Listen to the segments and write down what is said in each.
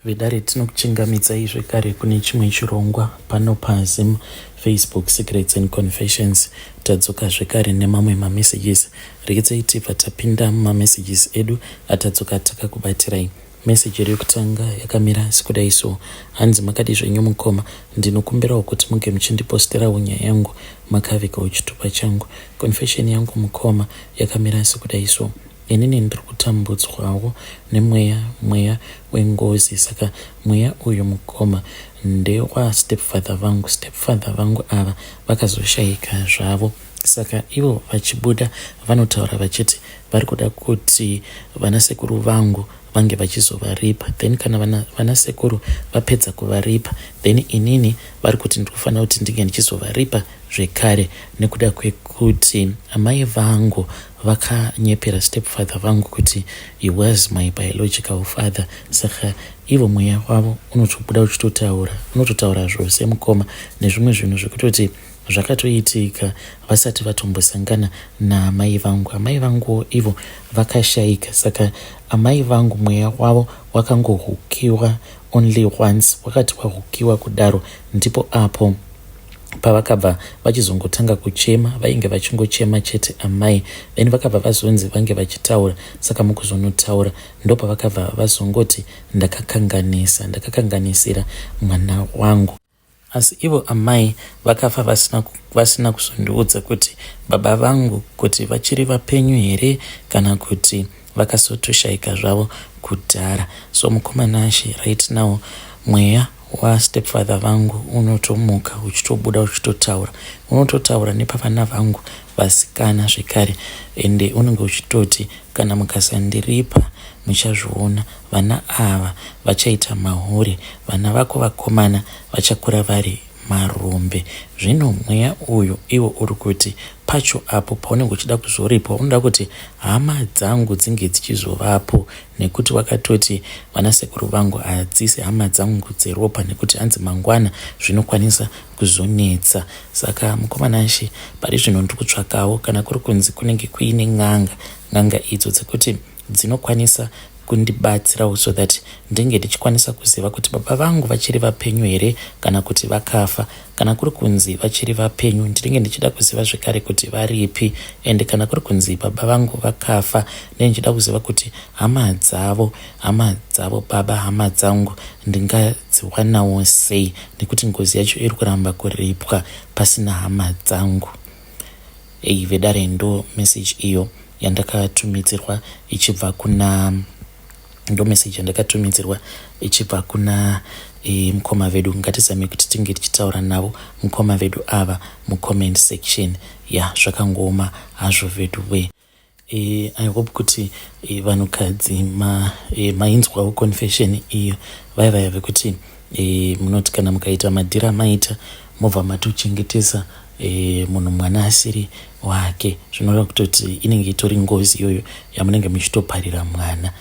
Vedare tinokuchingamidzai zvekare kune chimwe chirongwa pano paZim Facebook Secrets and Confessions. Tadzoka zvekare nemamwe mamessages. Regedzai tibva tapinda mumamessages edu atadzoka takakubatirai. Message yedu yekutanga yakamira sekudai so. Hanzi makadii zvenyu mukoma, ndinokumbirawo kuti muge muchindiposterawo nyaya yangu makavigawo chitupa changu. Confession yangu mukoma yakamira sekudai so. Inini ndiri kutambudzwawo nemweya mweya wengozi saka mweya uyu mukoma ndewa stepfather vangu stepfather vangu ava vakazoshaika zvavo saka ivo vachibuda vanotaura vachiti vari kuda kuti vanasekuru vangu vange vachizovaripa then kana vana, vanasekuru vapedza kuvaripa then inini vari kuti ndiri kufanira kuti ndinge ndichizovaripa zvekare nekuda kwekuti amai vangu vakanyepera stepfather vangu kuti he was my biological father saka ivo mweya wavo unotobuda uchitotaura unototaura zvose mukoma nezvimwe zvinhu zvekutoti zvakatoitika vasati vatombosangana naamai vangu amai vanguwo ivo vakashaika saka amai vangu mweya wavo wakangohukiwa only once wakati wahukiwa kudaro ndipo apo pavakabva vachizongotanga kuchema vainge vachingochema chete amai then vakabva vazonzi vange vachitaura saka mukuzonotaura ndopavakabva vazongoti ndakakanganisa ndakakanganisira mwana wangu asi ivo amai vakafa vasina, vasina kuzondiudza kuti baba vangu kuti vachiri vapenyu here kana kuti vakazotoshaika zvavo kudhara so mukoma Nashe right now mweya wastepfather vangu unotomuka uchitobuda uchitotaura unototaura nepavana vangu vasikana zvekare ende unenge uchitoti kana mukasandiripa muchazviona vana ava vachaita mahure vana vako vakomana vachakura vari marombe zvino mweya uyu iwo uri kuti pacho apo paunenge uchida kuzoripwa unoda kuti hama dzangu dzinge dzichizovapo nekuti wakatoti vanasekuru vangu hadzisi hama dzangu dzeropa nekuti hanzi mangwana zvinokwanisa kuzonetsa saka mukoma Nashe pari zvino ndiri kutsvakawo kana kuri kunzi kunenge kuine n'anga n'anga idzo dzekuti dzinokwanisa kundibatsirawo so that ndinge ndichikwanisa kuziva kuti baba vangu vachiri vapenyu here kana kuti vakafa kana kuri kunzi vachiri vapenyu ndinenge ndichida kuziva zvekare kuti varipi and kana kuri kunzi baba vangu vakafa ndinenge ndichida kuziva kuti hama dzavo hama dzavo baba hama dzangu ndingadziwanawo sei nekuti ngozi yacho iri kuramba kuripwa pasina hama dzangu Ei vedare ndo message iyo yandakatumidzirwa ichibva kuna ndo message yandakatumidzirwa ichibva kuna e, mukoma vedu ngatizame kuti tinge tichitaura navo mukoma vedu ava mucomment section ya zvakangooma hazvo vedu we e, i hope kuti e, vanhukadzi ma, e, mainzwawo confession iyo vaya vaya vekuti e, munoti kana mukaita madhira amaita mobva matochengetesa e, munhu mwana asiri wake zvinoreva kutoti inenge itori ngozi iyoyo yamunenge muchitoparira mwana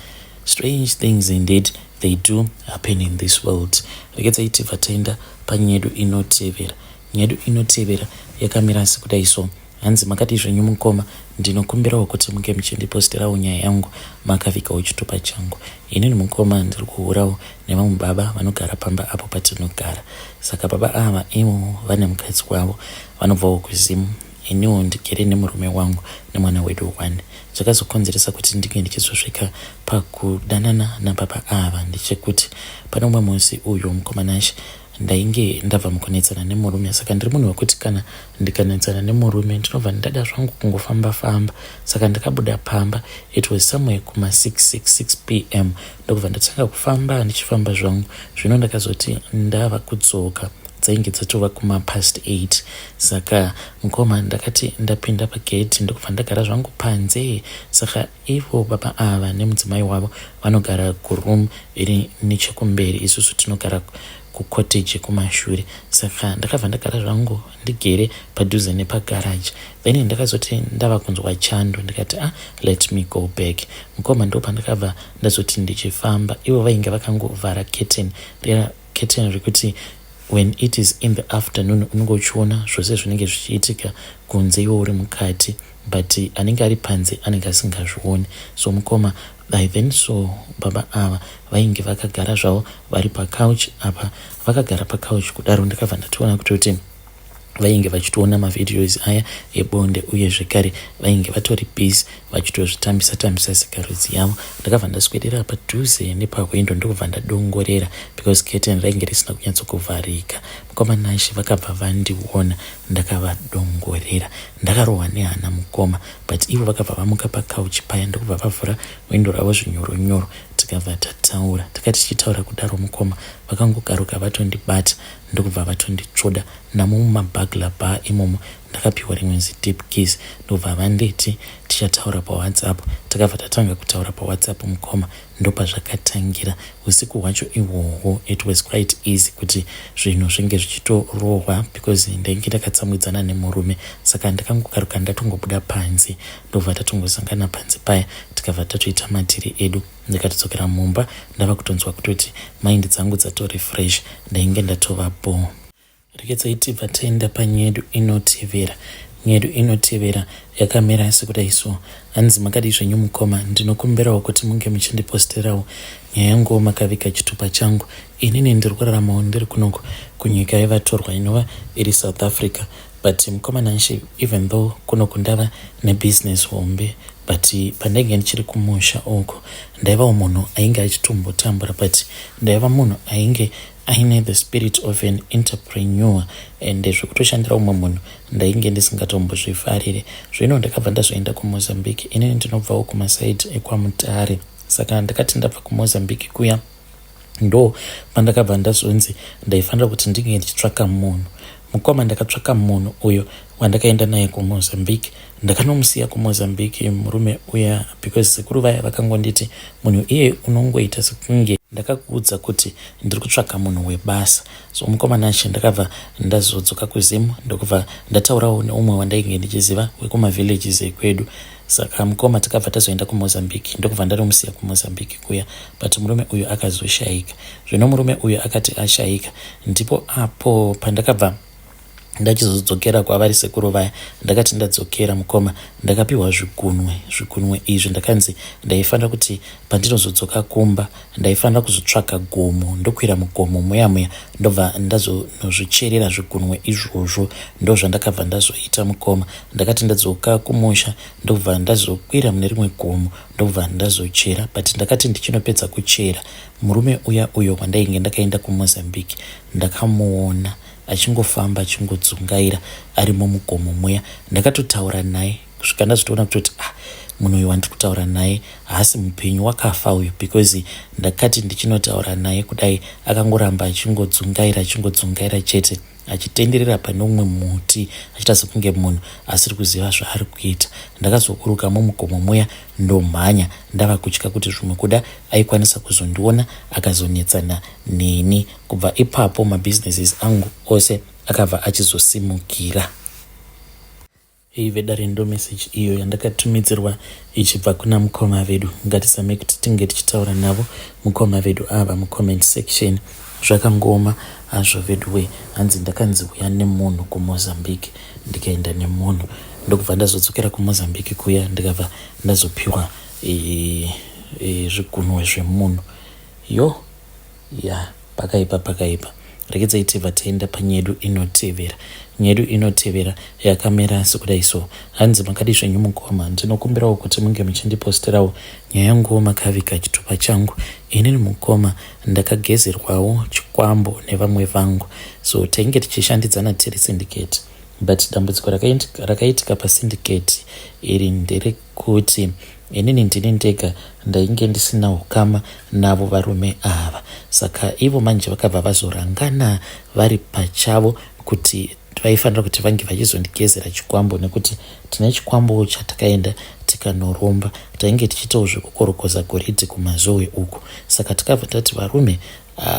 strange things indeed they do happen in this world regedzai tibva taenda panyedu inotevera nyedu inotevera yakamira sekudai so Hanzi makadii zvenyu mukoma ndinokumbirawo kuti munge muchindiposterawo nyaya yangu makavigawo chitupa changu. Inini mukoma ndiri kuhurawo nevamwe baba vanogara pamba apo patinogara. Saka baba ava ivo vane mukadzi wavo vanobvawo kuZim iniwo ndigere nemurume wangu nemwana wedu one. Chakazokonzeresa kuti ndinge ndichizosvika pakudanana nababa ava ndechekuti pane umwe musi uyo mukoma Nashe Ndainge ndabva mukunetsana nemurume saka ndiri munhu wekuti kana ndikanetsana nemurume ndinobva ndada zvangu kungofamba famba saka ndakabuda pamba it was somewhere kuma 666 pm ndokubva ndatanga kufamba ndichifamba zvangu zvino ndakazoti ndava kudzoka dzainge dzatova kuma past 8 saka mukoma ndakati ndapinda pagate ndokubva ndagara zvangu panze saka ivo baba ava nemudzimai wavo vanogara kuroom iri nechekumberi isusu tinogara kucottage kumashure saka ndakabva ndagara zvangu ndigere padhuze nepagarage then ndakazoti ndava kunzwa chando ndikati ah let me go back mukoma ndo pandakabva ndazoti ndichifamba ivo vainge vakangovhara curtain riya curtain rekuti When it is in the afternoon unenge uchiona zvose zvinenge zvichiitika kunze iwe uri mukati, but anenge ari panze anenge asingazvioni. So mukoma, I then saw baba ava vainge vakagara zvavo vari pacouch apa. Vakagara pacouch kudaro, ndakabva ndatoona kutoti vainge vachitoona mavideos aya ebonde, uye zvekare vainge vatori busy vachitozvitambisa tambisa sikarudzi yavo. Ndakabva ndaswedera padhuze nepahwindo, ndokubva ndadongorera because curtain rainge risina kunyatsokuvharika. Mukoma Nashe, vakabva vandiona ndakavadongorera. Ndakarohwa nehana, mukoma, but ivo vakabva vamuka pacouch paya, ndokubva vavhura windo ravo zvinyoronyoro, tikabva tataura. Takati tichitaura kudaro, mukoma, vakangogaruka vatondibata, ndokubva vatonditsvoda namo mumaburglar bar imomo. Ndakapiwa rimwe zideep kiss, ndobva vanditi tichataura paWhatsApp. Takabva tatanga kutaura paWhatsApp, mukoma. Ndopazvakatangira usiku hwacho ihwohwo. It was quite easy kuti zvinhu zvinge zvichitorohwa because ndainge ndakatsamwidzana nemurume. Saka ndakangokaruka ndatongobuda panze, ndobva tatongosangana panze paya, tikabva tatoita madhiri edu. Ndikatodzokera mumba ndava kutonzwa kutoti mind dzangu dzatori fresh, ndainge ndatova bho. Rekedzai tibva taenda panyedu inotevera. Nyedu inotevera yakamira sekudai so. Hanzi, "Makadii zvenyu mukoma? Ndinokumbirawo kuti munge muchindiposterawo nyaya yanguwo makaviga chitupa changu. Inini ndiri kuraramawo ndiri kunoko kunyika yevatorwa inova iri South Africa, but mukoma Nashe, even though kunoku ndava nebusiness hombe, but pandainge ndichiri kumusha uko ndaivawo munhu ainge achitombotambura, but ndaiva munhu ainge aine the spirit of an entrepreneur, and zvekutoshandira umwe munhu ndainge ndisingatombozvifarire. Zvino ndakabva ndazoenda kuMozambique. Inini ndinobvawo kumasaidi ekwaMutare. Saka ndakati ndabva kuMozambique kuya, ndo pandakabva ndazonzi ndaifanira kuti ndinge ndichitsvaka munhu. Mukoma, ndakatsvaka munhu uyo wandakaenda naye kuMozambique. Ndakanomusiya kuMozambique murume uya because sekuru vaya vakangonditi munhu iye unongoita sekunge ndakakuudza kuti ndiri kutsvaka munhu webasa. So mukoma Nashe, ndakabva ndazodzoka kuZimu, ndokubva ndataurawo neumwe wandainge ndichiziva wekumavillages ekwedu. Saka mukoma, takabva tazoenda kuMozambique, ndokubva ndanomusiya kuMozambique kuya, but murume uyu akazoshayika. Zvino murume uyu akati ashayika, ndipo apo pandakabva ndachizodzokera kwavari sekuru vaya. Ndakati ndadzokera, mukoma, ndakapiwa zvigunwe. Zvigunwe izvi ndakanzi ndaifanira kuti pandinozodzoka kumba ndaifanira kuzotsvaka gomo, ndokwira mugomo muya muya, ndobva ndazonozvicherera zvigunwe izvozvo. Ndo zvandakabva ndazoita, mukoma. Ndakati ndadzoka kumusha, ndobva ndazokwira mune rimwe gomo, ndobva ndazochera. But ndakati ndichinopedza kuchera, murume uya uyo wandainge ndakaenda kuMozambique ndakamuona achingofamba achingodzungaira arimo mugomo muya. Ndakatotaura naye kusvika ndazotoona kutoti, ah, munhu uyu wandiri kutaura naye haasi mupenyu, wakafa uyu, because ndakati ndichinotaura naye kudai, akangoramba achingodzungaira, achingodzungaira chete, achitenderera pane umwe muti, achiita sekunge munhu asiri kuziva zvaari kuita. Ndakazoburuka mumugomo muya, ndomhanya, ndava kutya kuti zvimwe kuda aikwanisa kuzondiona akazonetsana neni. Kubva ipapo mabusinesses angu ose akabva achizosimukira." Ei vedare, ndo message iyo yandakatumidzirwa ichibva kuna mukoma vedu. Ngatizame kuti tinge tichitaura navo mukoma vedu ava mucomment section. Zvakangoma hazvo vedu we. Hanzi, "Ndakanzi uya nemunhu kuMozambique, ndikaenda nemunhu, ndokubva ndazodzokera kuMozambique kuya, ndikabva ndazopiwa zvigunwe zvemunhu." Yo ya, pakaipa, pakaipa. Rekedzai tibva taenda panyedu inotevera. Nyedu inotevera yakamira sekudai so. Hanzi, "Makadi zvenyu mukoma? Ndinokumbirawo kuti munge muchindiposterawo nyaya yanguwo makaviga chitupa changu. Inini mukoma, ndakagezerwawo chikwambo nevamwe vangu, so tainge tichishandidzana tiri syndicate, but dambudziko rakaitika pasyndicate iri nderekuti inini ndini ndega ndainge ndisina ukama navo varume ava. Saka ivo manje vakabva vazorangana vari pachavo kuti Vaifanira kuti vange vachizondigezera chikwambo nekuti tine chikwambo chatakaenda tikanoromba. Tainge tichiitawo zvekukorokoza goridhe kuMazowe uku. Saka takabva tati varume,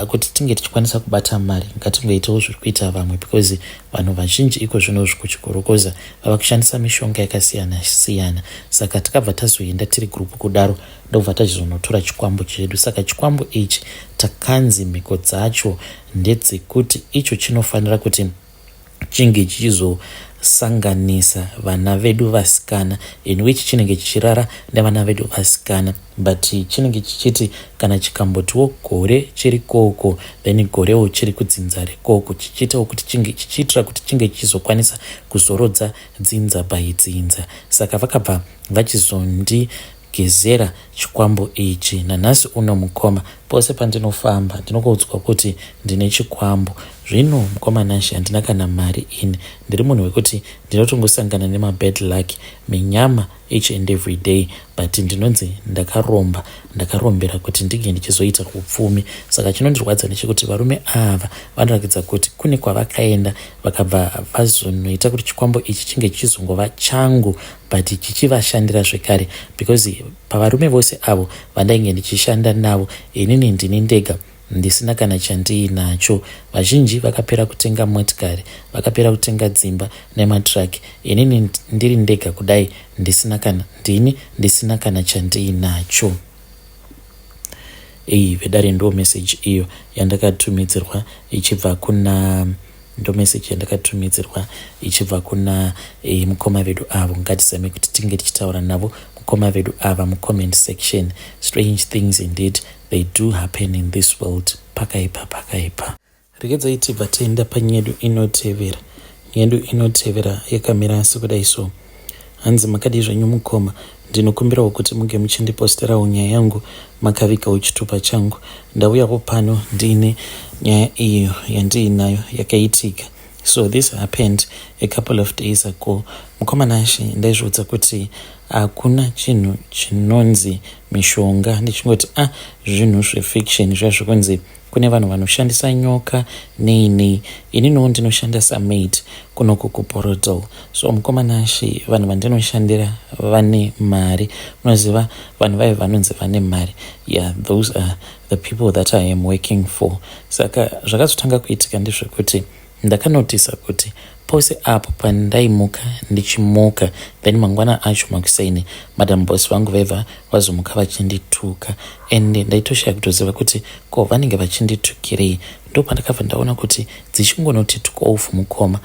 kuti tinge tichikwanisa kubata mari, ngatingoitawo zviri kuita vamwe, because vanhu vazhinji iko zvino kuchikorokoza vava kushandisa mishonga yakasiyana siyana. Saka takabva tazoenda tiri group kudaro, ndobva tachizonotora chikwambo chedu. Saka chikwambo ichi takanzi mhiko dzacho ndedzekuti icho chinofanira kuti chinge chichizosanganisa vana vedu vasikana, in which chinenge chichirara nevana vedu vasikana, but chinenge chichiti kana chikambotiwo gore chiri koko, then gorewo chiri kudzinza rekoko, chichiitawo kuti chinge chichiitira kuti chinge chichizokwanisa kuzorodza dzinza by dzinza. Saka vakabva vachizondigezera chikwambo ichi. Nanhasi uno mukoma, pose pandinofamba ndinongoudzwa kuti ndine chikwambo. Zvino mukoma Nashe, handina kana mari ini. Ndiri munhu wekuti ndinotongosangana nemabad luck, minyama each and every day, but ndinonzi ndakaromba, ndakarombera kuti ndinge ndichizoita upfumi. Saka chinondirwadza ndechekuti varume ava vanoratidza kuti kune kwavakaenda, vakabva vazonoita kuti chikwambo ichi chinge chichizongova changu, but chichivashandira zvekare, because pavarume vose avo vandainge ndichishanda navo, inini ndini ndega ndisina kana chandiinacho. Vazhinji vakapera kutenga motikari, vakapera kutenga dzimba nematraki. Inini ndiri ndega kudai ndisina kana, ndini ndisina kana chandiinacho. Iyi vedare ndo message iyo yandakatumidzirwa ichibva kuna, ndo message yandakatumidzirwa ichibva kuna mukoma vedu avo. Ngatizame kuti tinge tichitaura navo mukoma vedu ava mucomment section. Strange things indeed, they do happen in this world. Pakaipa, pakaipa. Regedzai tibva taenda panyedu inotevera. Nyedu inotevera yakamira sekudai so. Hanzi, "Makadii zvenyu mukoma? Ndinokumbirawo kuti muge muchindiposterawo nyaya yangu makavigawo chitupa changu. Ndauyawo pano ndiine nyaya iyo yandiinayo yakaitika. So this happened a couple of days ago. Mukoma Nashe, ndaizviudza kuti hakuna chinhu chinonzi mishonga, ndichingoti ah, zvinhu zvefiction zviya zvekunzi kune vanhu vanoshandisa nyoka nei nei. Ininiwo ndinoshanda samaid kunoku kuBorrowdale. So mukoma Nashe, vanhu vandinoshandira vane mari. Unoziva vanhu vaive vanonzi vane mari? Yeah, those are the people that I am working for. Saka zvakazotanga kuitika ndezvekuti ndakanotisa kuti pose apo pandaimuka, ndichimuka, then mangwana acho makuseni, madam boss vangu vaibva vazomuka vachindituka, and ndaitoshaya kutoziva kuti ko vanenge vachinditukirei. Ndo pandakabva ndaona kuti dzichingonoti 12 mukoma,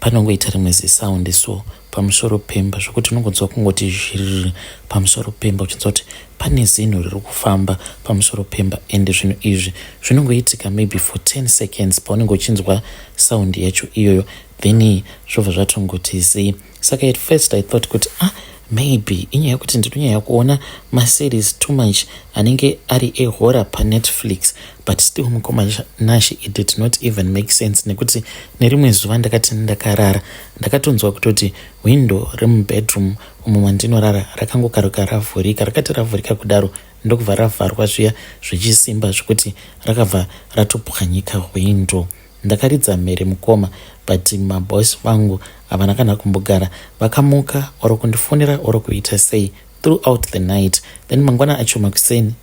panongoita rimwe zisound so pamusoro pemba, zvokuti unongonzwa kungoti zhiriri pamusoro pemba, uchinzwa kuti pane zinhu riri kufamba pamusoro pemba. And zvinhu izvi zvinongoitika maybe for 10 seconds paunenge uchinzwa sound yacho iyoyo, then zvobva zvatongoti zii. Saka at first I thought kuti ah, maybe inyaya yekuti ndinonyanya kuona maseries too much anenge ari ehorror paNetflix. But still mukoma Nashe, it did not even make sense, nekuti nerimwe zuva ndakati ndakarara, ndakatonzwa kutoti window remubedroom umo mandinorara rakangokaruka ravhurika. Rakati ravhurika kudaro, ndokubva ravharwa zviya zvichisimba zvekuti rakabva ratopwanyika window. Ndakaridza mhere mukoma, but maboss vangu havana kana kumbogara vakamuka or kundifonera or kuita sei throughout the night. Then mangwana acho makuseni,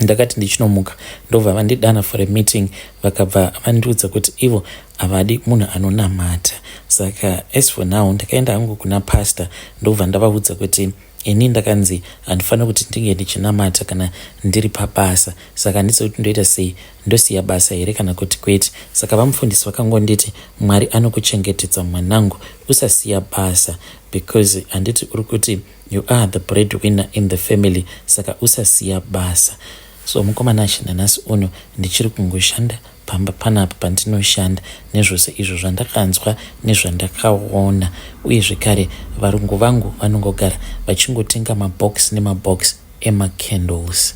ndakati ndichinomuka, ndobva vandidana for a meeting. Vakabva vandiudza kuti ivo havadi munhu anonamata. Saka as for now, ndakaenda hangu kuna pastor, ndobva ndavaudza kuti ini ndakanzi handifaniri kuti ndinge ndichinamata kana ndiri pabasa. Saka handisi kuti ndoita sei, ndosiya basa here kana kuti kwete. Saka vamufundisi vakangonditi, 'Mwari anokuchengetedza mwanangu, usasiya basa, because handiti uri kuti you are the bread winner in the family, saka usasiya basa.' So mukoma Nashe, nanhasi uno ndichiri kungoshanda pamba panapa pandinoshanda, nezvose izvo zvandakanzwa nezvandakaona. Uye zvekare varungu vangu vanongogara vachingotenga mabox nemabox emacandles."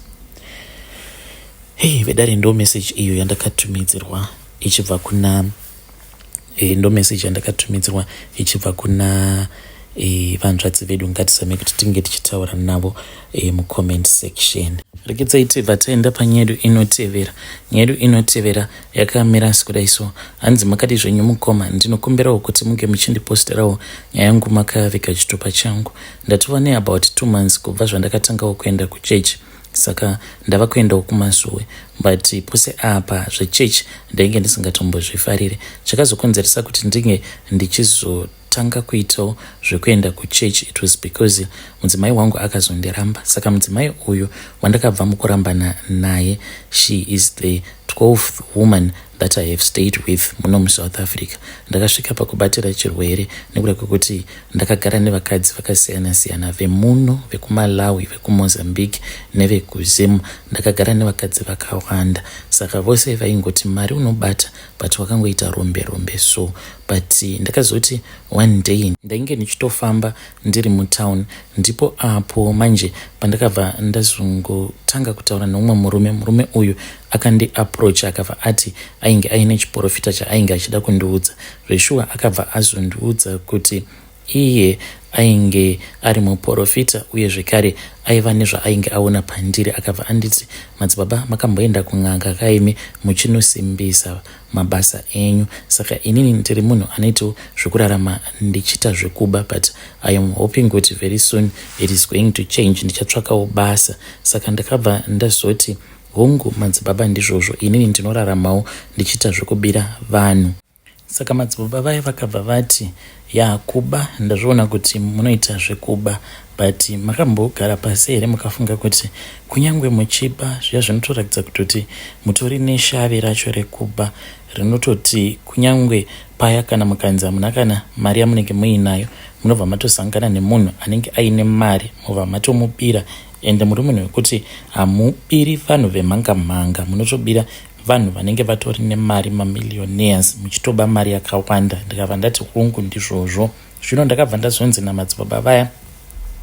Hei vedare, ndo message iyo yandakatumidzirwa ichibva kuna ndo message yandakatumidzirwa ichibva kuna e, vanzvadzi vedu ngatizame kuti tinge tichitaura navo e, mucomment section. Regedzai tibva taenda panyaya yedu inotevera. Nyaya yedu inotevera yakamira sekudai so. Hanzi makadi zvenyu mukoma, ndinokumbirawo kuti munge muchindiposterawo nyaya yangu makaviga chitupa changu. Ndatova neabout 2 months kubva zvandakatangawo kuenda kuchechi, saka ndava kuendawo kumasowe, but pose apa zvechechi ndainge ndisingatombozvifarire. Chakazokonzeresa kuti ndinge ndichizotanga kuitawo zvekuenda kuchechi, it was because mudzimai wangu akazondiramba. Saka mudzimai uyu wandakabva mukurambana naye, she is the 12th woman that I have stayed with muno muSouth Africa. Ndakasvika pakubatira chirwere nekuda kwekuti ndakagara nevakadzi vakasiyana-siyana, vemuno, vekuMalawi, vekuMozambique nevekuZim. Ndakagara nevakadzi vakawanda, saka vose vaingoti mari unobata, but wakangoita rombe rombe. So but ndakazoti one day ndainge ndichitofamba ndiri mutown, ndipo apo manje pandakabva ndazongotanga kutaura neumwe murume. Murume uyu akandiapproach, akabva ati ainge aine chiprofita chaainge achida kundiudza. Zveshuwa akabva azondiudza kuti iye ainge ari muprofita, uye zvekare aiva nezvaainge aona pandiri. Akabva anditi, "Madzibaba, makamboenda kun'anga kaimi muchinosimbisa mabasa enyu? Saka inini ndiri munhu anoitawo zvekurarama ndichiita zvekuba, but I am hoping kuti very soon it is going to change, ndichatsvakawo basa." Saka ndakabva ndazoti, "Hongu madzibaba, ndizvozvo, inini ndinoraramawo ndichiita zvekubira vanhu." Saka madzibaba vaya vakabva vati, "Ya, kuba ndazviona kuti munoita zvekuba, but makambogara pasi here mukafunga kuti kunyange muchiba zviya zvinotoratidza kutoti mutori neshavi racho rekuba, rinototi kunyange paya kana mukanzi hamuna kana mari yamunenge muinayo, munobva matosangana nemunhu anenge aine mari, mobva matomubira? Ende muri munhu wekuti hamubiri vanhu vemhanga mhanga, munotobira vanhu vanenge vatori nemari, mamillionaires, muchitoba mari yakawanda." Ndikabva ndati, "Hongu, ndizvozvo." Zvino ndakabva ndazonzi namadzibaba vaya,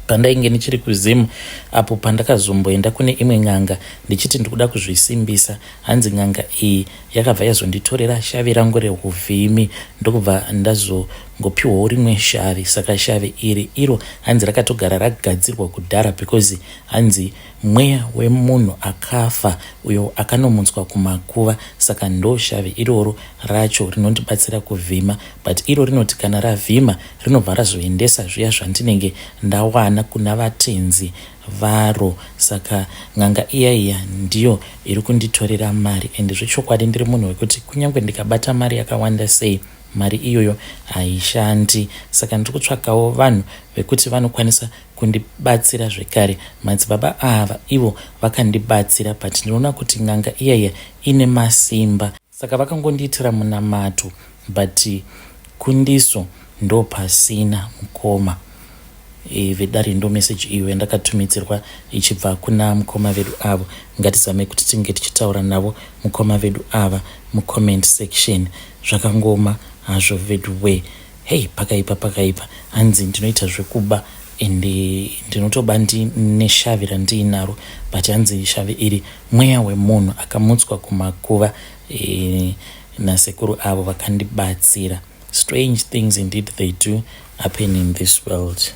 pandainge ndichiri kuZimu apo pandakazomboenda kune imwe n'anga ndichiti ndikuda kuzvisimbisa, hanzi n'anga iyi yakabva yazonditorera shavi rangu reuvhimi, ndokubva ndazongopiwawo rimwe shavi. Saka shavi iri iro hanzi rakatogara ragadzirwa kudhara, because hanzi mweya wemunhu akafa uyo akanomutswa kumakuva. Saka ndo shavi iroro racho rinondibatsira kuvhima, but iro rinoti kana ravhima rinobva razoendesa zviya zvandinenge ndawana kuna vatenzi varo. Saka n'anga iya iya ndiyo iri kunditorera mari, ende zvechokwadi ndiri munhu wekuti kunyange ndikabata mari yakawanda sei, mari iyoyo haishandi. Saka ndiri kutsvakawo vanhu vekuti vanokwanisa kundibatsira zvekare. Madzibaba ava ivo vakandibatsira, but ndinoona kuti n'anga iyaiya ine masimba. Saka vakangondiitira munamato, but kundiso ndo pasina." Mukoma vedare, ndo meseji iyo yandakatumidzirwa ichibva kuna mukoma vedu avo. Ngatizame kuti tinge tichitaura navo mukoma vedu ava mucomment section. Zvakangoma hazvo vedu we. Hei, pakaipa, pakaipa. Hanzi ndinoita zvekuba, ende ndinotoba neshavi randiinaro, but hanzi shavi iri mweya wemunhu akamutswa kumakuva nasekuru avo vakandibatsira. Strange things indeed, they do happen in this world.